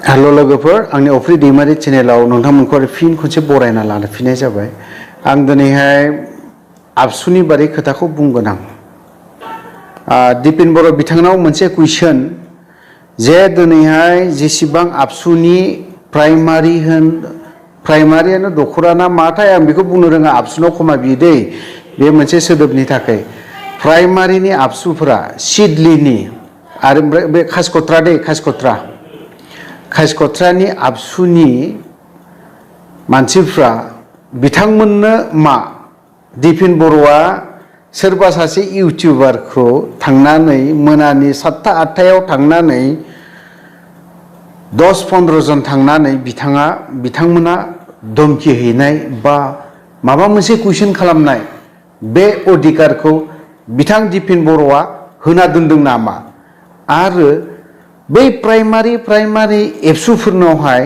Hello लोगोफोर आंनि अफ्रि दैमारि चेनेलाव नोंथांमोनखौ फिन खनसे बरायना लानो फिननाय जाबाय। आं दिनैहाय आबसुनि बारै खोथाखौ बुंगोन आं। दिपेन बर' बिथांनाव मोनसे कुइसन जे दिनैहाय जेसेबां आबसुनि प्राइमारियानो दखराना माथाय आं बेखौ बुंनो रोङा, आबसुनाव खमा बियो दै, बे मोनसे सोदोबनि थाखाय प्राइमारिनि आबसुफोरा सिडलिनि आरो बे खासिक'त्रानि आबसुनि मानसिफ्रा बिथांमोननो मा दिपेन बर'आ सोरबा सासे इउटिउबारखौ थांनानै मोनानि 7टा 8टायाव थांनानै 10-15 जन थांनानै बिथांमोना धमखि हैनाय बा माबा मोनसे कुइसन खालामनाय बे अधिकारखौ बिथां दिपेन बर'आ होना दोनदों नामा? आरो बै प्राइमारि एबसुफोरनावहाय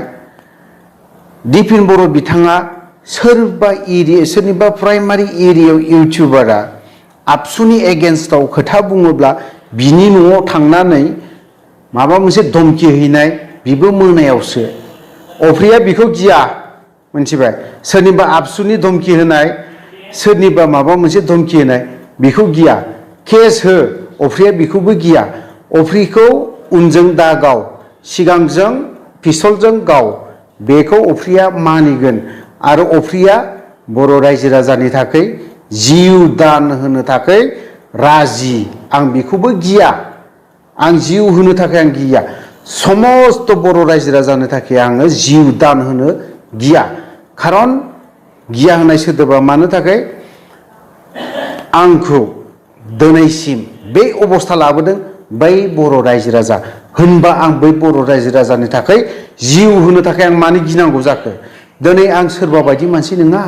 दिपेन बर' बिथाङा सोरनिबा प्राइमारि एरियायाव इउटिउबारा आबसुनि एगेन्स्टआव खोथा बुङोब्ला बिनि न'आव थांनानै माबा मोनसे धमखि हैनाय, बिबो मोनायावसो। अफ्रिया बिखौ गिया, मोनथिबाय? सोरनिबा आबसुनि धमखि होनाय, सोरनिबा माबा मोनसे धमखि होनाय बिखौ गिया। केस हो, अफ्रिया बिखौबो गिया। अफ्रिखौ उनजों दा गाव, सिगांजों पिस्तलजों गाव, बेखौ अफ्रिया मानिगोन। आरो अफ्रिया बर' रायजो राजानि थाखाय जिउ दान होनो थाखाय राजि। आं बेखौबो गिया, आं जिउ होनो थाखाय आं गिया। समस्त बर' रायजो राजानि थाखाय आङो जिउ दान होनो गिया। खारन गिया होननाय सोदोबा मानो थाखाय आंखौ दिनैसिम बे अबस्था लाबोदों बै बर' रायजो राजा। होनबा आं बै बर' रायजो राजानि थाखाय जिउ होनो थाखाय आं मानो गिनांगौ जाखो? दिनै आं सोरबा बायदि मानसि नङा।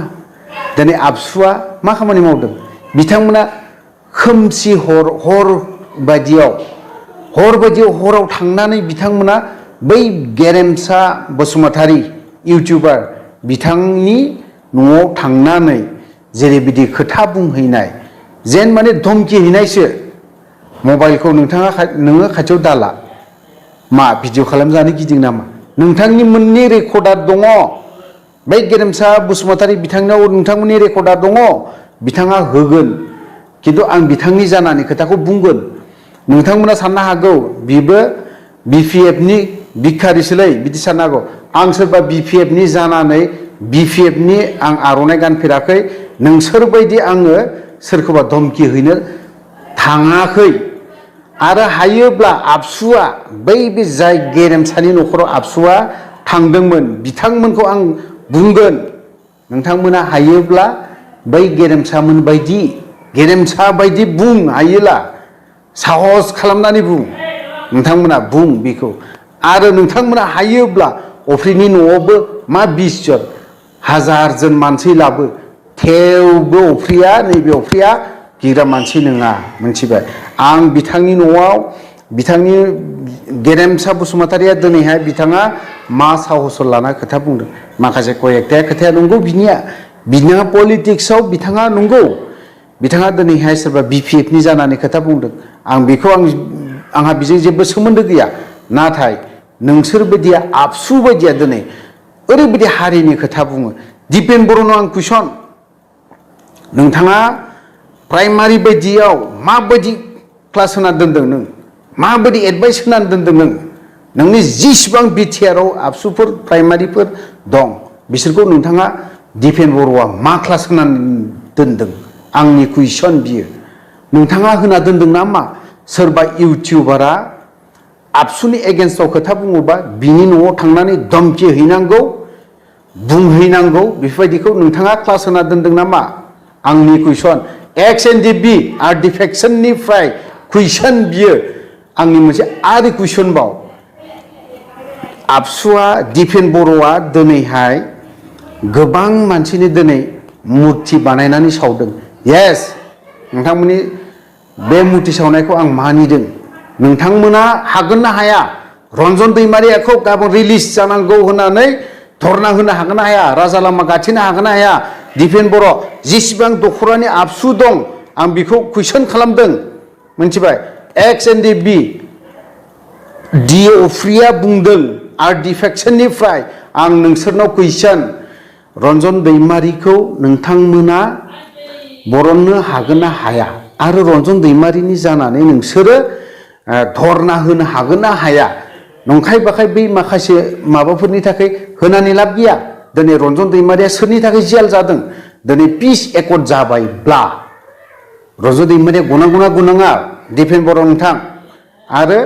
दिनै आबसुआ मा खामानि मावदों? बिथांमोना खोमसि हर बायदियाव हराव थांनानै बिथांमोना बै गेरेमसा बसुमतारी इउटिउबार बिथांनि न'आव थांनानै जेरैबायदि खोथा बुंहैनाय, जेन माने धमकि हैनायसो। मबाइलखौ नोङो खाथियाव दाला, मा भिडिअ खालामजानो गिदिं नामा? नोंथांनि मोननै रेकर्डार दङ, बै गेरेमसा बसुमतारी बिथांनाव नोंथांमोननि रेकर्डार दङ, बिथाङा होगोन। खिन्थु आं बिथांनि जानानै खोथाखौ बुंगोन। नोंथांमोना साननो हागौ बिबो BPFनि भिखारिसोलै, बिदि साननो हागौ। आं सोरबा BPFनि जानानै BPFनि आं आर'नाइ गानफेराखै, नोंसोरबायदि आङो सोरखौबा धमकि हैनो थाङाखै। आरो हायोब्ला आबसुआ बे जाय गेरेमसानि न'खराव आबसुआ थांदोंमोन, बिथांमोनखौ आं बुंगोन, नोंथांमोना हायोब्ला बै गेरेमसा बायदि बुं, हायोला साहस खालामनानै बुं, नोंथांमोना बुं बेखौ। आरो नोंथांमोना हायोब्ला अफ्रिनि न'आवबो मा 20 जन 1000 जन मानसि लाबो, थेवबो नैबे अफ्रिया गिग्रा मानसि नङा, मोनथिबाय? आं बिथांनि न'आव, बिथांनि गेरेमसा बसुमतारीया दिनैहाय बिथाङा मा साहस लाना खोथा बुंदों, माखासे कयेकथा खोथाया नंगौ बिथाङा पलिटिक्सआव बिथाङा नंगौ, बिथाङा दिनैहाय सोरबा BPFनि जानानै खोथा बुंदों। आंहा बेजों जेबो सोमोन्दो गैया। नाथाय नोंसोरबायदिया, आबसु बायदिया दिनै ओरैबायदि हारिनि खोथा बुङो। दिपेन बर'नाव आं कुइसन, नोंथाङा प्राइमारि बायदियाव माबायदि क्लास होना दोनदों? नों माबायदि एडभाइस होनानै दोनदों? नोंनि जिसिबां बिटिआरआव आबसुफोर प्राइमारिफोर दं, बिसोरखौ नोंथाङा दिपेन बर'आ मा क्लास होनानै दोनदों? आंनि कुइसन बियो। नोंथाङा होना दोनदों ना मा? सोरबा इउटिउबारा आबसुनि एगेन्स्टआव खोथा बुङोबा बिनि न'आव थांनानै धमकि हैनांगौ, बुंहैनांगौ, बेफोरबायदिखौ नोंथाङा क्लास होना दोनदों नामा? आंनि कुइसन। XNDB आर्ट डिफेक्शननिफ्राय कुइसन बियो। आंनि मोनसे आरो कुइसन बाव, आबसुआ दिपेन बर'आ दिनैहाय गोबां मानसिनि दिनै मुर्ति बानायनानै सावदों। येस, नोंथांमोननि बे मुर्ति सावनायखौ आं मानिदों। नोंथांमोना हागोन ना हाया? रन्जन दैमारियाखौ गाबोन रिलिज जानांगौ होननानै धरना होनो हागोन ना हाया? राजा लामा गाथेनो हागोन ना हाया? दिपेन बर' जेसेबां दखरानि आबसु दं, आं बेखौ कुइसन खालामदों, मोनथिबाय? XNDB अफ्रिया बुंदों आर्टिफेक्सननिफ्राय आं नोंसोरनाव कुइसन रन्जन दैमारिखौ नोंथांमोना बरननो हागोन ना हाया आरो रन्जन दैमारिनि जानानै नोंसोरो धरना होनो हागोन ना हाया नंखाय बाखाय बै माखासे माबाफोरनि थाखाय होनानै लाब गैया दिनै रन्जन दैमारिया सोरनि थाखाय जेल जादों दिनै पिस एकर्ड जाबायब्ला रन्जन दैमारिया गनांगौना गनाङा दिपेन बर' नोंथां आरो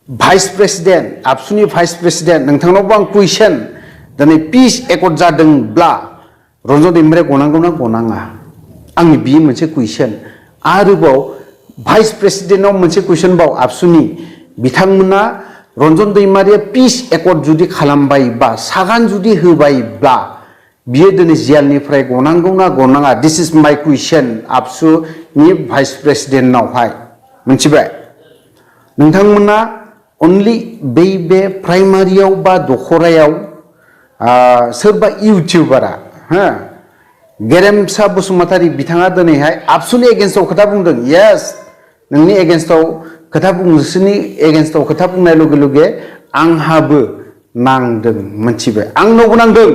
भाइस प्रेसिडेन्ट आबसुनि भाइस प्रेसिडेन्ट नोंथांनावबो आं कुइसन दिनै पिस एकर्ड जादोंब्ला रन्जन दैमारिया गनांगौना गनाङा आंनि बियो मोनसे कुइसन आरोबाव भाइस प्रेसिडेन्टआव मोनसे कुइसन बाव आबसुनि बिथांमोना रन्जन दैमारिया पिस एकर्ड जुदि खालामबायबा सागान जुदि होबायब्ला बियो दिनै जेलनिफ्राय गनांगौना गनाङा दिस इज माइ कुइसन आबसुनि भाइस प्रेसिडेन्टनावहाय मिथिबाय नोंथांमोना अनलि बे प्राइमारियाव बा दखरायाव सोरबा इउटिउबारा गेरेमसा बसुमतारी बिथाङा दिनैहाय आबसुनि एगेन्स्टआव खोथा बुंदों येस नोंनि एगेन्स्टआव खोथा नोंसोरनि एगेन्स्टआव खोथा बुंनाय लगे लगे आंहाबो नांदों मिथिबाय आंनावबो नांदों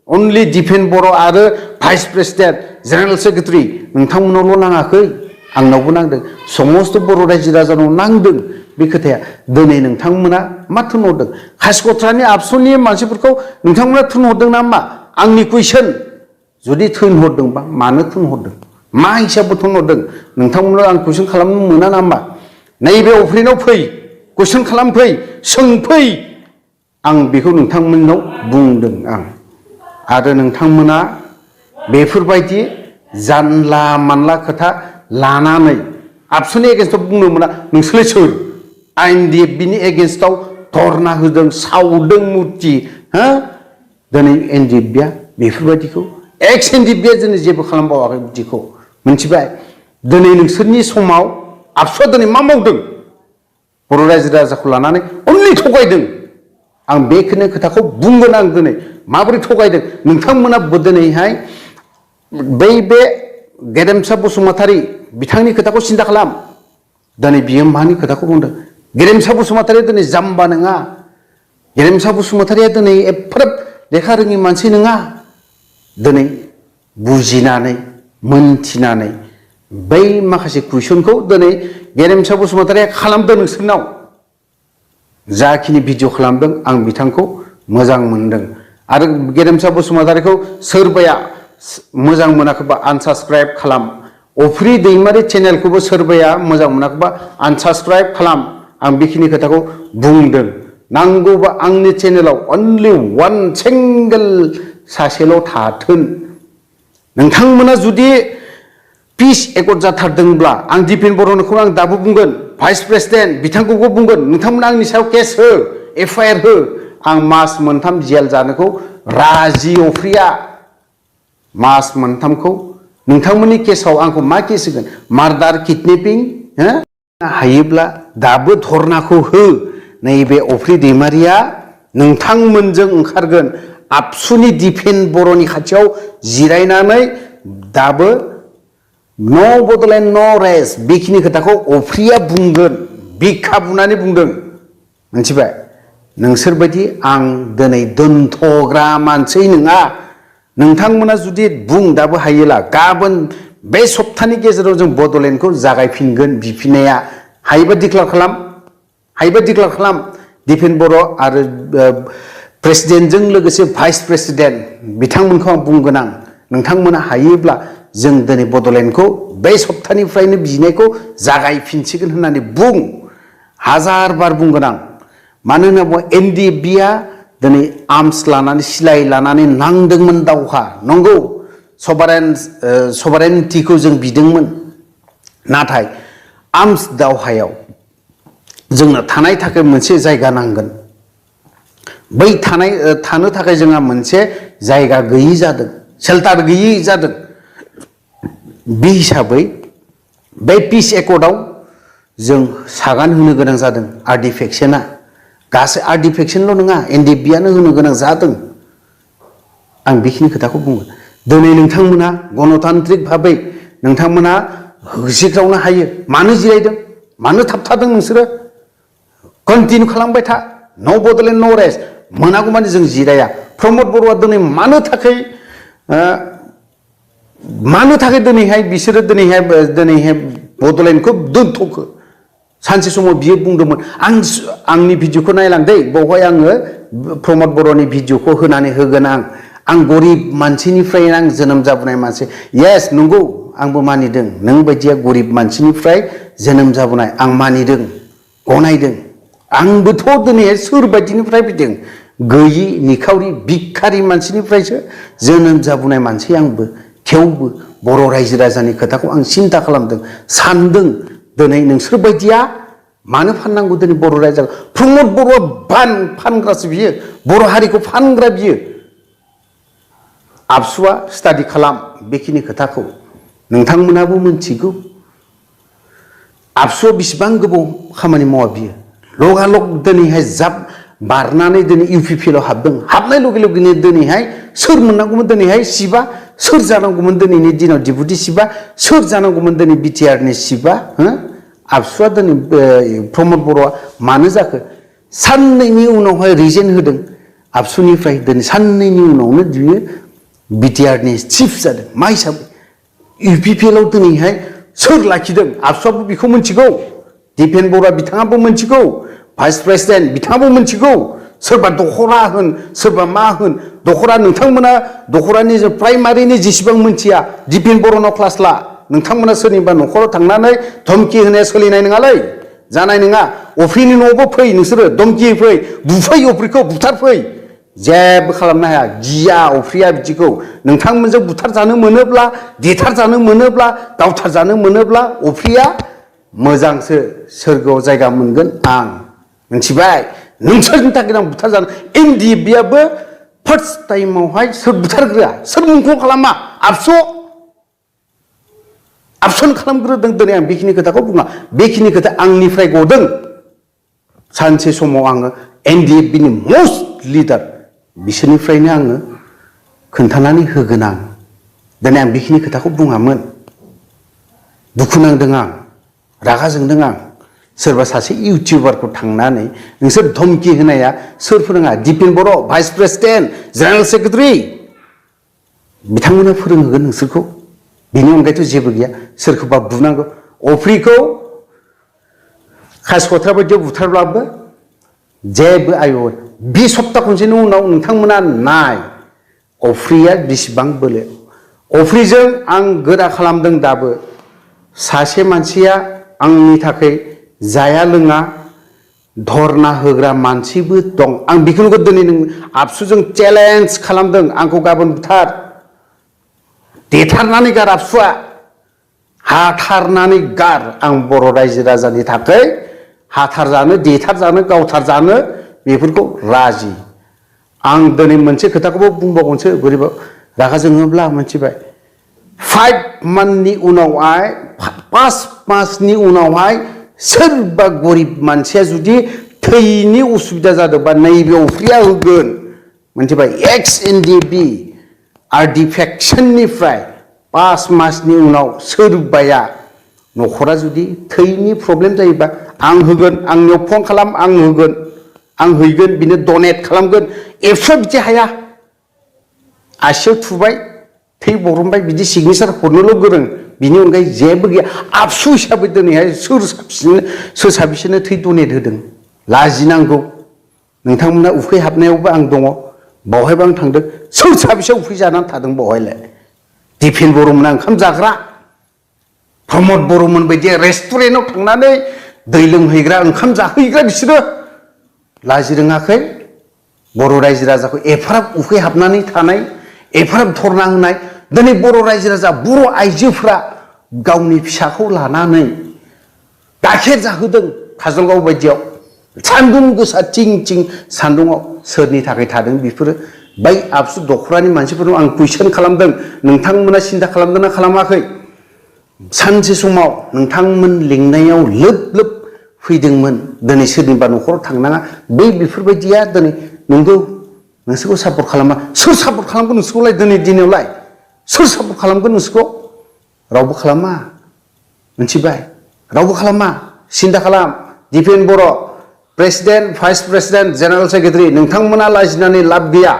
अनलि दिपेन बर' आरो भाइस प्रेसिडेन्ट जेनेरेल सेक्रेटारि नोंथांमोनावल' नाङाखै आंनावबो नांदों समस्त बर' रायजो राजानाव नांदों बे खोथाया दिनै नोंथांमोना मा थुनहरदों खासिक'त्रानि आबसुनि मानसिफोरखौ नोंथांमोना थुनहरदों नामा आंनि कुइसन जुदि थुनहरदोंबा मानो थुनहरदों मा हिसाबै थुनहरदों नोंथांमोना आं कुइसन खालामनो मोना नामा नैबे अफ्रिनाव फै कुइसन खालामफै सोंफै आं बेखौ नोंथांमोननाव बुंदों आं आरो नोंथांमोना बेफोरबायदि जानला मानला खोथा लानानै आबसुनि एगेन्स्टआव बुंनो मोना नोंसोरलाय सोर आइनडिएफबिनि एगेन्स्टआव धरना होदों सावदों मुर्ति दिनै एनडिएफबिया बेफोरबायदिखौ एक्स एनडिएफबिया दिनै जेबो खालामबावाखै बिदिखौ मिथिबाय दिनै नोंसोरनि समाव आबसुआ दिनै मा मावदों बर' रायजो राजाखौ लानानै अनलि थगायदों आं बेखौनो खोथाखौ बुंगोन आं दिनै माबोरै थगायदों नोंथांमोना दिनैहाय बे गेरेमसा बसुमतारी बिथांनि खोथाखौ सिन्था खालाम दिनै बियो मानि खोथाखौ बुंदों गेरेमसा बसुमतारिया दिनै जाम्बा नङा गेरेमसा बसुमतारिया दिनै एफाराब लेखा रोङि मानसि नङा दिनै बुजिनानै मोनथिनानै बै माखासे कुइसनखौ दिनै गेरेमसा बसुमतारिया खालामदों नोंसोरनाव जाखिनि भिडिअ खालामदों आं बिथांखौ मोजां मोनदों आरो गेरेमसा बसुमतारिखौ सोरबाया मोजां मोनाखैबा आनसाबस्क्राइब खालाम अफ्रि दैमारि चेनेलखौबो सोरबाया मोजां मोनाखैबा आनसाबस्क्राइब खालाम आं बेखिनि खोथाखौ बुंदों नांगौबा आंनि चेनेलाव अनलि वान सिंगल सासेल' थाथों नोंथांमोना जुदि पिस एकर्ड जाथारदोंब्ला आं दिपेन बर'नोखौ आं दाबो बुंगोन भाइस प्रेसिडेन्ट बिथांखौबो बुंगोन नोंथांमोना आंनि सायाव केस हो एफआइआर हो आं मास मोनथाम जेल जानोखौ राजि अफ्रिया मास मोनथामखौ नोंथांमोननि केसाव आंखौ मा केस होगोन मार्डार किडनेपिं हायोब्ला दाबो धरनाखौ हो नैबे अफ्रि दैमारिया नोंथांमोनजों ओंखारगोन आबसुनि दिपेन बर'नि खाथियाव जिरायनानै दाबो नो बड'लेण्ड नो रेस्ट बेखिनि खोथाखौ अफ्रिया बुंगोन बिखा बुनानै बुंदों मिथिबाय नोंसोरबायदि आं दिनै दोनथ'ग्रा मानसि नङा नोंथांमोना जुदि बुं दाबो हायोला गाबोन बे सप्तानि गेजेराव जों बड'लेण्डखौ जागायफिनगोन बिफिननाया हायोबा डिक्लेयार खालाम दिपेन बर' आरो प्रेसिडेन्टजों लोगोसे भाइस प्रेसिडेन्ट बिथांमोनखौ आं बुंगोन आं नोंथांमोना हायोब्ला जों दिनै बड'लेण्डखौ बे सप्तानिफ्रायनो बिनायखौ जागायफिनसिगोन होननानै बुं हाजार बार बुंगोन आं मानो होनना बुङोबा एनडिएफबिया दिनै आर्मस लानानै सिलाय लानानै नांदोंमोन दावहा नंगौ सभारेन्टिखौ जों बिदोंमोन नाथाय आर्मस दावहायाव जोंनो थानाय थाखाय मोनसे जायगा नांगोन बै थानो थाखाय जोंहा मोनसे जायगा गैयि जादों शेल्टार गैयि जादों बे हिसाबै बे पिस एकर्डआव जों सागान होनो गोनां जादों आर्टिफेक्सना गासै आर्टिफेक्सनल' नङा एनडिएफबियानो होनो गोनां जादों आं बेखिनि खोथाखौ बुङो दिनै नोंथांमोना गणतान्त्रिक भाबै नोंथांमोना होसिख्रावनो हायो मानो जिरायदों मानो थाबथादों नोंसोरो कन्टिनिउ खालामबाय था नो बड'लेण्ड नो रेस्ट मोनागौ मानि जों जिराया प्रमद बर'आ दिनै मानो थाखाय दिनैहाय बिसोरो दिनैहाय बड'लेण्डखौ दोनथ'खो सानसे समाव बियो बुंदोंमोन आंनि भिडिअखौ नायलां दै बावहाय आङो प्रमद बर'नि भिडिअखौ होनानै होगोन आं गरिब मानसिनिफ्राय आं जोनोम जाबोनाय मानसि येस नंगौ आंबो मानिदों नों बायदिया गरिब मानसिनिफ्राय जोनोम जाबोनाय आं मानिदों गनायदों आंबोथ' दिनैहाय सोर बायदिनिफ्राय फैदों गैयि निखावरि भिखारि मानसिनिफ्रायसो जोनोम जाबोनाय मानसि आंबो थेवबो बर' रायजो राजानि खोथाखौ आं सिन्था खालामदों सानदों दिनै नोंसोर बायदिया मानो फाननांगौ दिनै बर' रायजोखौ प्रमद बर'आ फानग्रासो बियो बर' हारिखौ फानग्रा बियो आबसुआ स्टाडि खालाम बेखिनि खोथाखौ नोंथांमोनाबो मिथिगौ आबसुआ बेसेबां गोबाव खामानि मावा बियो लगालग दिनैहाय जाब बारनानै दिनै इउपिपिएलआव हाबदों हाबनाय लगे लगेनो दिनैहाय सोर मोननांगौमोन दिनैहाय सिबा सोर जानांगौमोन दिनैनि दिनाव डिपुटि सिबा सोर जानांगौमोन दिनै बिटिआरनि सिबा आबसुआ दिनै प्रमद बर'आ मानो जाखो साननैनि उनावहाय रिजेन होदों आबसुनिफ्राय दिनै साननैनि उनावनो बियो बिटिआरनि चिफ जादों मा हिसाबै इउपिपिएलआव दिनैहाय सोर लाखिदों आबसुआबो बेखौ मिथिगौ दिपेन बर'आ बिथाङाबो मिथिगौ भाइस प्रेसिडेन्ट बिथाङाबो मिथिगौ सोरबा दखरा होन सोरबा मा होन दखरा नोंथांमोना दखरानि प्राइमारिनि जेसेबां मिथिया दिपेन बर'नाव क्लास ला नोंथांमोना सोरनिबा न'खराव थांनानै धमकि होनाया सोलिनाय नङालै जानाय नङा अफ्रिनि न'आवबो फै नोंसोरो धमकि फै बुफै अफ्रिखौ बुथारफै जेबो खालामनो हाया गिया अफ्रिया बिदिखौ नोंथांमोनजों बुथार जानो मोनोब्ला देथार जानो मोनोब्ला गावथार जानो मोनोब्ला अफ्रिया मोजांसो सोरगोआव जायगा मोनगोन आं मिथिबाय नोंसोरनि थाखाय आं बुथार जानो एनडिएफबिआबो फार्स्ट टाइमावहाय सोर बुथारग्रोआ सोर मुंख्लं खालामा आबसन खालामग्रोदों दिनै आं बेखिनि खोथाखौ बुङा बेखिनि खोथा आंनिफ्राय गदों सानसे समाव आङो एनडिएफबिनि मस्ट लिडार बिसोरनिफ्रायनो आङो खोन्थानानै होगोन आं दिनै आं बेखिनि खोथाखौ बुङामोन दुखु नांदों आं रागा जोंदों आं सोरबा सासे इउटिउबारखौ थांनानै नोंसोर धमकि होनाया सोर फोरोङा दिपेन बर' भाइस प्रेसिडेन्ट जेनेरेल सेक्रेटारि बिथांमोना फोरोंहोगोन नोंसोरखौ बेनि अनगायैथ' जेबो गैया सोरखौबा बुनांगौ अफ्रिखौ खासिक'त्रा बायदियाव बुथारब्लाबो जेबो आयु बे सप्ता खनसेनि उनाव नोंथांमोना नाय अफ्रिया बेसेबां बोलो अफ्रिजों आं गोदा खालामदों दाबो सासे मानसिया आंनि थाखाय जाया लोङा धरना होग्रा मानसिबो दं आं बेखौनो दिनै नों आबसुजों चेलेन्ज खालामदों आंखौ गाबोन बुथार देथारनानै गार आबसुआ हाथारनानै गार आं बर' रायजो राजानि थाखाय हाथार जानो देथार जानो गावथार जानो बेफोरखौ राजि आं दिनै मोनसे खोथाखौबो बुंबावगोनसो बोरैबा रागा जोङोब्ला मिथिबाय 5 मान्थनि उनावहाय 5 मासनि उनावहाय सोरबा गरिब मानसिया जुदि थैनि उसुबिदा जादोंबा नैबे अफ्रिया होगोन मिथिबाय एक्स एनडिएफबि आर डिफेक्शननिफ्राय 5 मासनि उनाव सोरबाया न'खरा जुदि थैनि प्रब्लेम जायोबा आं होगोन आंनियाव फन खालाम आं होगोन आं हैगोन बिनो डनेट खालामगोन एबसुआ बिदि हाया आसियाव थुबाय थै बरनबाय बिदि सिगनेसार हरनोल' गोरों बिनि अनगायै जेबो गैया आबसु हिसाबै दिनैहाय सोर साबेसेनो थै डनेट होदों लाजिनांगौ नोंथांमोना उखै हाबनायावबो आं दङ बावहायबो आं थांदों सोर साबेसे उखै जानानै थादों बावहायलाय दिपेन बर'मोना ओंखाम जाग्रा प्रमद बर'मोन बायदि रेस्टुरेन्टआव थांनानै दै लोंहैग्रा ओंखाम जाहैग्रा बिसोरो लाजि रोङाखै बर' रायजो राजाखौ एफाराब उखै हाबनानै थानाय एफाराब धरना होनाय दिनै बर' रायजो राजा बर' आइजोफ्रा गावनि फिसाखौ लानानै गाइखेर जाहोदों काजलगाव बायदियाव सान्दुं गोसा थिं थिं सान्दुङाव सोरनि थाखाय थादों बेफोरो बै आबसु दखरानि मानसिफोरखौ आं कुइसन खालामदों नोंथांमोना सिन्था खालामदोंना खालामाखै सानसे समाव नोंथांमोन लिंनायाव लोब लोब फैदोंमोन दिनै सोरनिबा न'खराव थांनाङा बेफोरबायदिया दिनै नोंगौ नोंसोरखौ सापर्ट खालामा सोर सापर्ट खालामगोन नोंसोरखौलाय दिनै दिनावलाय सोर सापर्ट खालामगोन नोंसोरखौ रावबो खालामा मिथिबाय रावबो खालामा सिन्था खालाम Dipen Boro' president vice president general secretary नोंथांमोना लाजिनानै लाब गैया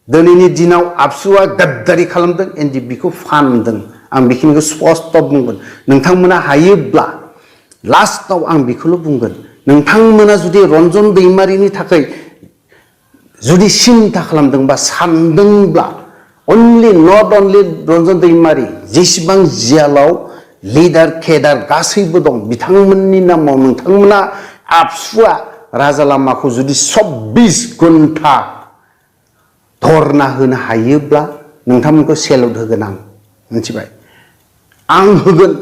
दिनैनि दिनाव आबसुआ गाद्दारि खालामदों एनडिएफबिखौ फानदों आं बेखिनिखौ स्पष्ट बुंगोन नोंथांमोना हायोब्ला लास्टआव आं बेखौल' बुंगोन नोंथांमोना जुदि रन्जन दैमारिनि थाखाय जुदि सिन्था खालामदोंबा सानदोंब्ला नट अनलि रन्जन दैमारि जेसेबां जियालाव लिडार केडार गासैबो दं बिथांमोननि नामाव नोंथांमोना आबसुआ राजा लामाखौ जुदि 24 घन्टा धरना होनो हायोब्ला नोंथांमोनखौ सेलुट होगोन आं मिथिबाय आं होगोन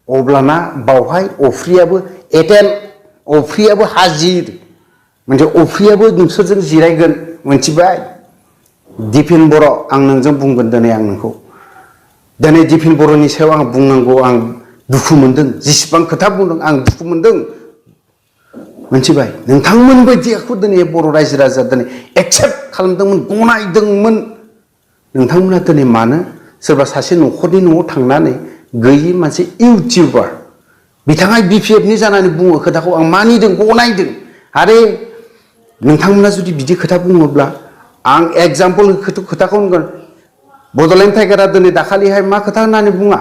अब्लाना बावहाय अफ्रियाबो एटेन्ड अफ्रियाबो हाजिर म्हणजे अफ्रियाबो नोंसोरजों जिरायगोन मिथिबाय दिपेन बर' आं नोंजों बुंगोन दिनै आं नोंखौ दिनै दिपेन बर'नि सायाव आं बुंनांगौ आं दुखु मोनदों जेसेबां खोथा बुंदों आं दुखु मोनदों मिथिबाय नोंथांमोन बायदिखौ दिनै बर' रायजो राजा दिनै एक्सेप्ट खालामदोंमोन गनायदोंमोन नोंथांमोना दिनै मानो सोरबा सासे न'खरनि न'आव थांनानै गैयि मोनसे इउटिउबार बिथाङा बिपिएफनि जानानै बुङो खोथाखौ आं मानिदों गनायदों आरो नोंथांमोना जुदि बिदि खोथा बुङोब्ला आं एग्जाम्पल खोथाखौ होनगोन बड'लेण्ड टाइगारा दिनै दाखालिहाय मा खोथा होननानै बुङा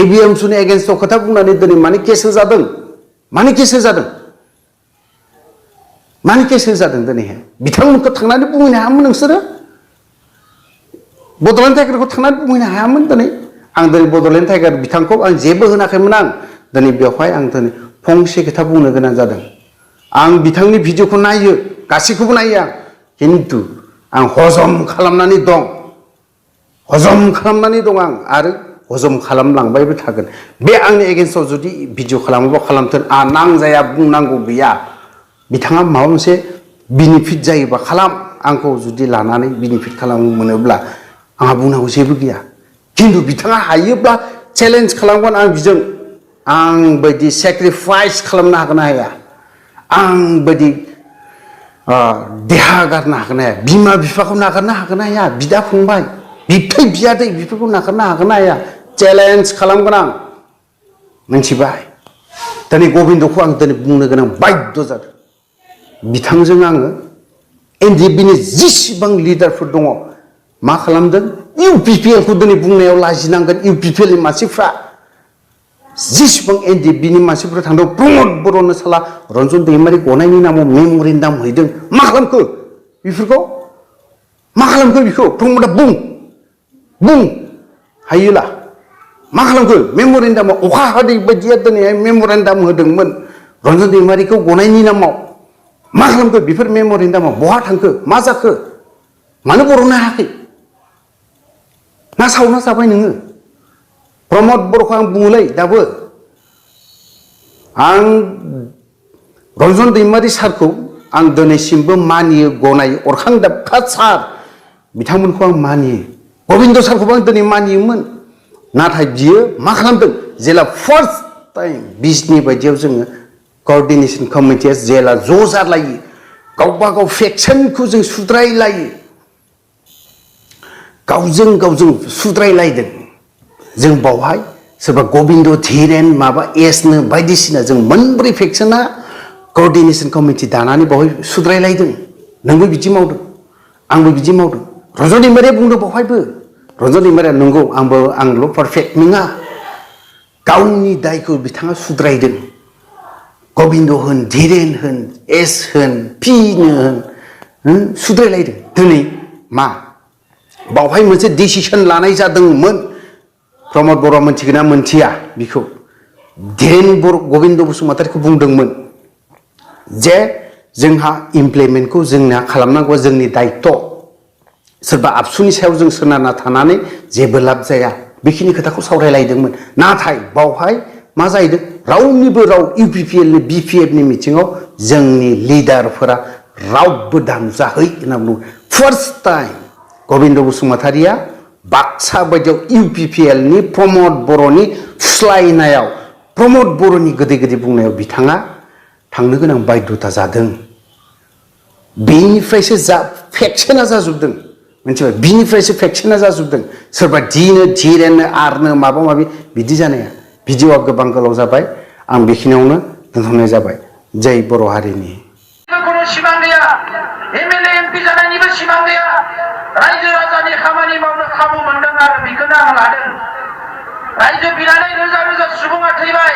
एबिएमसुनि एगेन्स्टआव खोथा बुंनानै दिनै मानो केस होजादों मानो केस होजादों मानो केस होजादों दिनैहाय बिथांमोनखौ थांनानै बुंहैनो हायामोन नोंसोरो बड'लेण्ड टाइगारखौ थांनानै बुंहैनो हायामोन दिनै आं दिनै बड'लेण्ड टाइगार बिथांखौ आं जेबो होनाखैमोन आं दिनै बेवहाय आं दिनै फंसे खोथा बुंनो गोनां जादों आं बिथांनि भिडिअखौ नायो गासैखौबो नायो आं खिन्थु आं हजम खालामनानै दं आं आरो हजम खालामलांबायबो थागोन बे आंनि एगेन्स्टआव जुदि भिडिअ खालामोबा खालामथों नांजाया बुंनांगौ गैया बिथाङा माबा मोनसे बेनिफिट जायोबा खालाम आंखौ जुदि लानानै बेनिफिट खालाम मोनोब्ला आंहा बुंनांगौ जेबो गैया खिन्थु बिथाङा हायोब्ला चेलेन्ज खालामगोन आं बिजों आं बायदि सेक्रिफाइस खालामनो हागोन ना हाया आं बायदि देहा गारनो हागोन ना हाया बिमा बिफाखौ नागारनो हागोन ना हाया बिदा फंबाय बिबथै बियादै बेफोरखौ नागारनो हागोन ना हाया चेलेन्ज खालामगोन आं मिथिबाय दिनै गबिन्दखौ आं दिनै बुंनो गोनां बाध्य जादों बिथांजों आङो एनडिएफबिनि जेसेबां लिडारफोर दङ मा खालामदों इउपिपिएलखौ दिनै बुंनायाव लाजिनांगोन इउपिपिएलनि मानसिफ्रा जेसेबां एनडिएफबिनि मानसिफ्रा थांदों प्रमद बर'नो साला रन्जन दैमारि गनायनि नामाव मेम'रेन्डाम हैदों मा खालामखो बेफोरखौ मा खालामखो बेखौ प्रमदा बुं हायोला मा खालामखो मेम'रेन्डामाव अखा हादै बायदिया दिनैहाय मेम'रेन्डाम होदोंमोन रन्जन दैमारिखौ गनायनि नामाव मा खालामखो बेफोर मेम'रेन्डामाव बहा थांखो मा जाखो मानो बर'नो हायाखै ना सावना जाबाय नोङो प्रमद बर'खौ आं बुङोलै दाबो आं रन्जन दैमारि सारखौ आं दिनैसिमबो मानियो गनायो अरखां दाबखा सार बिथांमोनखौ आं मानियो गबिन्द सारखौबो आं दिनै मानियोमोन नाथाय बियो मा खालामदों जेला फार्स्ट टाइम बिजनि बायदियाव जोङो क'अर्डिनेशन कमिटिया जेला ज' जालायो गावबा गाव फेक्सनखौ जों सुद्रायलायो गावजों सुद्रायलायदों जों बावहाय सोरबा गबिन्द धीरेन माबा एसनो बायदिसिना जों मोनब्रै फेक्सना क'अर्डिनेशन कमिटि दानानै बावहाय सुद्रायलायदों नोंबो बिदि मावदों आंबो बिदि मावदों रन्जन दैमारिया बुंदों बावहायबो रन्जन दैमारिया नंगौ आंल' पारफेक्ट नङा गावनि दायखौ बिथाङा सुद्रायदों गबिन्द होन धीरेन होन एस होन पिनो होन सुद्रायलायदों दिनै मा बावहाय मोनसे डिसिसन लानाय जादोंमोन प्रमद बर'आ मोनथिगोन ना मोनथिया बिखौ धीरेन गबिन्द बसुमतारीखौ बुंदोंमोन जे जोंहा इमप्लिमेन्टखौ जोंना खालामनांगौआ जोंनि दायित्व सोरबा आबसुनि सायाव जों सोनारना थानानै जेबो लाब जाया बेखिनि खोथाखौ सावरायलायदोंमोन नाथाय बावहाय मा जाहैदों रावनिबो राव इउपिपिएलनि बिपिएफनि मिटिङाव जोंनि लिडारफोरा रावबो दानुजाहै होनना बुङो फार्स्ट टाइम गबिन्द बसुमतारीया बाक्सा बायदियाव इउपिपिएलनि प्रमद बर'नि फुस्लायनायाव प्रमद बर'नि गोदै गोदै बुंनायाव बिथाङा थांनो गोनां बाध्यता जादों बेनिफ्रायसो फेक्सना जाजोबदों मिथिबाय बिनिफ्रायसो फेक्सना जाजोबदों सोरबा डिनो धीरेननो आरनो माबा माबि बिदि जानाया भिडिअआ गोबां गोलाव जाबाय आं बेखिनियावनो दोनथ'नाय जाबाय जय बर' हारिनि MP जानायनिबो सिमां गैया रायजो राजानि खामानि मावनो खाबु मोनदों आरो बेखौनो आं लादों रायजो बिनानै रोजा रोजा सुबुङा थैबाय